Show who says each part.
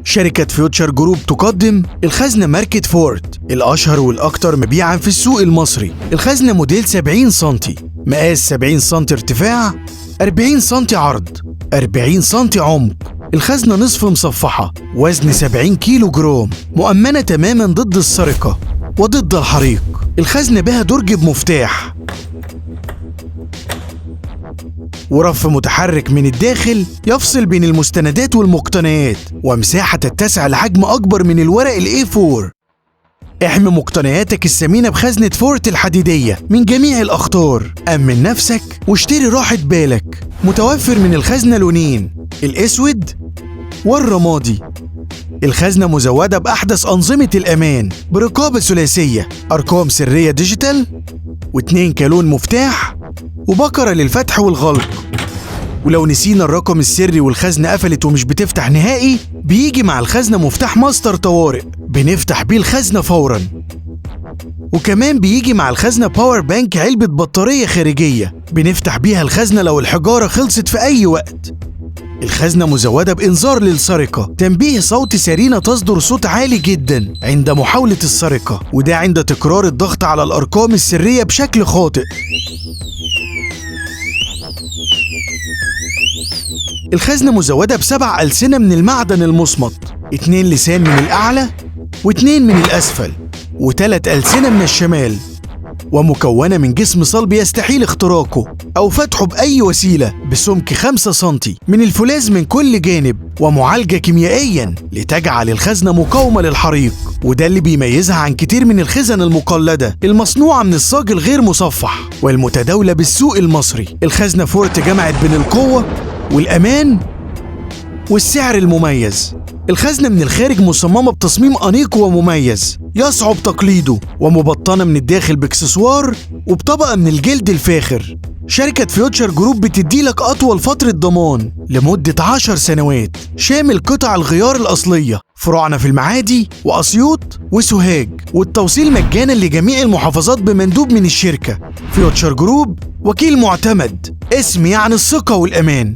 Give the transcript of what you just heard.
Speaker 1: شركة فيوتشر جروب تقدم الخزنة ماركة فورت، الأشهر والأكثر مبيعاً في السوق المصري. الخزنة موديل 70 سنتي، مقاس 70 سنتي ارتفاع، 40 سنتي عرض، 40 سنتي عمق. الخزنة نصف مصفحة، وزن 70 كيلو جرام، مؤمنة تماماً ضد السرقة وضد الحريق. الخزنة بها درج بمفتاح ورف متحرك من الداخل يفصل بين المستندات والمقتنيات، ومساحة تتسع لحجم أكبر من الورق ال A4. احمي مقتنياتك الثمينة بخزنة فورت الحديدية من جميع الأخطار. أمن نفسك واشتري راحة بالك. متوفر من الخزنة لونين، الأسود والرمادي. الخزنة مزودة بأحدث أنظمة الأمان برقابة ثلاثية، أرقام سرية digital، و2 كالون مفتاح، وبكرة للفتح والغلق. ولو نسينا الرقم السري والخزنة قفلت ومش بتفتح نهائي، بيجي مع الخزنة مفتاح ماستر طوارئ بنفتح بيه الخزنة فوراً. وكمان بيجي مع الخزنة power bank، علبة بطارية خارجية بنفتح بيها الخزنة لو الحجارة خلصت في أي وقت. الخزنة مزودة بإنذار للسرقة، تنبيه صوت سرينة تصدر صوت عالي جدا عند محاولة السرقة، وده عند تكرار الضغط على الأرقام السرية بشكل خاطئ. الخزنة مزودة ب7 ألسنة من المعدن المصمت، 2 لسان من الأعلى و2 من الأسفل، و3 ألسنة من الشمال، ومكونة من جسم صلب يستحيل اختراقه أو فتحه بأي وسيلة، بسمك 5 سنتي من الفولاذ من كل جانب، ومعالجة كيميائياً لتجعل الخزنة مقاومة للحريق. وده اللي بيميزها عن كتير من الخزن المقلدة المصنوعة من الصاج الغير مصفح والمتداولة بالسوق المصري. الخزنة فورت جمعت بين القوة والأمان والسعر المميز. الخزنة من الخارج مصممة بتصميم أنيق ومميز يصعب تقليده، ومبطنة من الداخل باكسسوار وبطبقة من الجلد الفاخر. شركة فيوتشر جروب بتديلك أطول فترة ضمان لمدة 10 سنوات، شامل قطع الغيار الأصلية. فروعنا في المعادي وأسيوط وسوهاج، والتوصيل مجانا لجميع المحافظات بمندوب من الشركة. فيوتشر جروب، وكيل معتمد، اسم يعني الثقة والأمان.